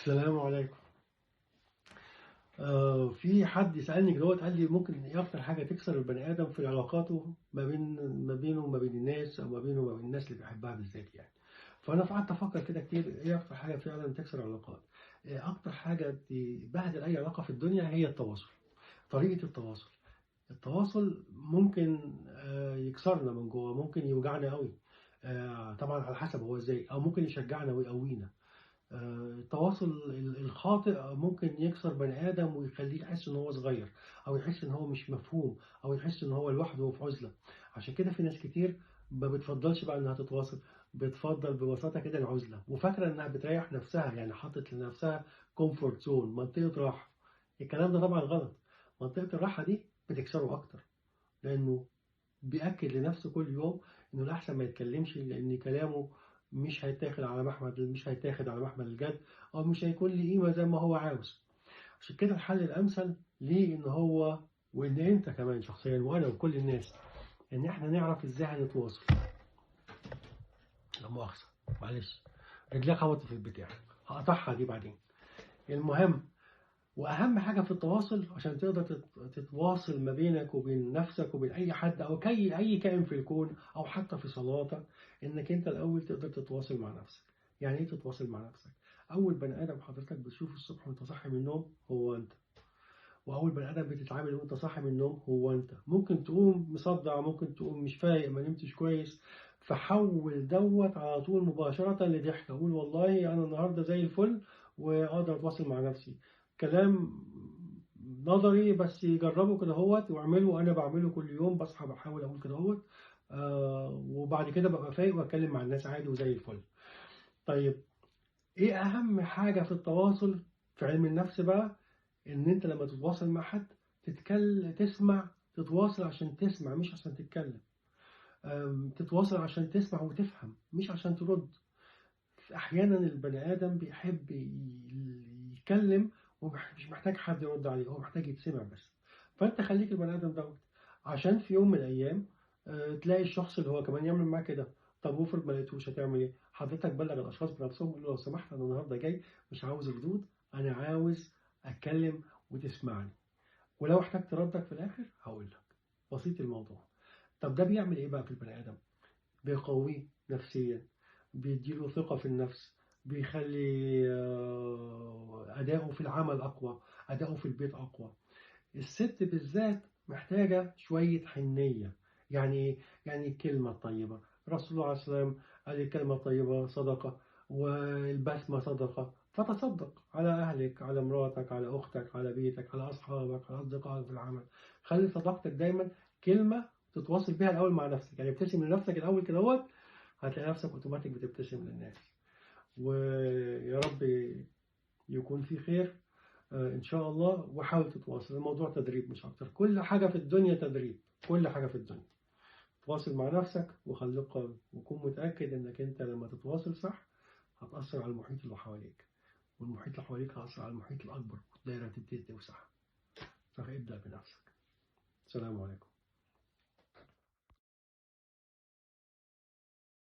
السلام عليكم. في حد سألني كدهوت، قال لي ممكن ايه اكتر حاجة تكسر البني آدم في علاقاته ما بينه وما بين الناس، او ما بينه وما بين الناس اللي بيحبها بالذات يعني. فانا قعدت افكر كده كتير، ايه اكتر حاجة فعلا تكسر العلاقات؟ إيه اكتر حاجة تبهدل اي علاقة في الدنيا؟ هي التواصل، طريقة التواصل. التواصل ممكن يكسرنا من جوه، ممكن يوجعنا قوي، طبعا على حسب هو ازاي، او ممكن يشجعنا ويقوينا. التواصل الخاطئ ممكن يكسر بني آدم ويخليه يحس إن هو صغير، أو يحس إن هو مش مفهوم، أو يحس إن هو لوحده وفي عزلة. عشان كده في ناس كتير ما بتفضلش بقى إنها تتواصل، بتفضل ببساطة كده العزلة، وفاكرة إنها بتريح نفسها، يعني حاطت لنفسها comfort zone، منطقة راحة. الكلام ده طبعا غلط. منطقة الراحة دي بتكسره أكتر، لأنه بيأكد لنفسه كل يوم إنه الأحسن ما يتكلمش، لأن كلامه مش هيتاخد على محمل، مش هيتاخد على محمل الجد، او مش هيكون ليه قيمة زي ما هو عاوز. عشان كده الحل الامثل ليه ان هو، وان انت كمان شخصيا وانا وكل الناس، ان احنا نعرف ازاي هنتواصل. لا مؤاخذة، معلش رجلي خبطت في البتاع، هقطعها دي بعدين. المهم واهم حاجة في التواصل، عشان تقدر تتواصل ما بينك وبين نفسك وبين اي حد او اي كائن في الكون، او حتى في صلاتك، انك انت الاول تقدر تتواصل مع نفسك. يعني ايه تتواصل مع نفسك؟ اول بني ادم حضرتك بتشوفه الصبح وانت صاحي من النوم هو انت، واول بني ادم بتتعامل وانت صاحي من النوم هو انت. ممكن تقوم مصدع، ممكن تقوم مش فايق، ما نمتش كويس، فحول دوت على طول مباشرة لضحك. اقول والله انا النهارده زي الفل واقدر اتواصل مع نفسي. كلام نظري بس جربه كده اهوت واعمله. انا بعمله كل يوم، بصحى بحاول اقول كده اهوت، وبعد كده ببقى فايق واتكلم مع الناس عادي وزي الفل. طيب ايه اهم حاجة في التواصل في علم النفس بقى؟ ان انت لما تتواصل مع حد تتكلم، تسمع، تتواصل عشان تسمع مش عشان تتكلم. تتواصل عشان تسمع وتفهم مش عشان ترد. احيانا البني ادم بيحب يتكلم ومش محتاج حد يرد عليه، هو محتاج يتسمع بس. فانت خليك البني ادم دوت، عشان في يوم من الايام تلاقي الشخص اللي هو كمان يعمل معاك كده. طب وافرض ما لقيتوش، هتعمل ايه؟ حضرتك بلغ الاشخاص بنفسهم، قول له لو سمحت انا النهارده جاي مش عاوز ردود، انا عاوز اتكلم وتسمعني، ولو احتجت ردك في الاخر هقول لك. بسيط الموضوع. طب ده بيعمل ايه بقى في البني ادم؟ بيقويه نفسيا، بيديله ثقة في النفس، بيخلي أداؤه في العمل أقوى، أداؤه في البيت أقوى. الست بالذات محتاجة شوية حنية. يعني يعني الكلمة الطيبة، الرسول عليه الصلاة والسلام قال الكلمة الطيبة صدقة والبسمة صدقة. فتصدق على أهلك، على مراتك، على أختك، على بيتك، على أصحابك، على أصدقائك في العمل. خلي صداقتك دايما كلمة تتواصل بيها الأول مع نفسك، يعني ابتسم لنفسك الأول كده اهوت، هتلاقي نفسك اوتوماتيك بتبتسم للناس. ويا رب يكون في خير ان شاء الله. وحاول تتواصل، الموضوع تدريب مش اكتر. كل حاجة في الدنيا تدريب، كل حاجة في الدنيا. تواصل مع نفسك وخليك قوي، وكون متاكد انك انت لما تتواصل صح هتاثر على المحيط اللي حواليك، والمحيط اللي حواليك هيأثر على المحيط الاكبر، والدايره هتبتدي توسع. فابدا بنفسك. السلام عليكم.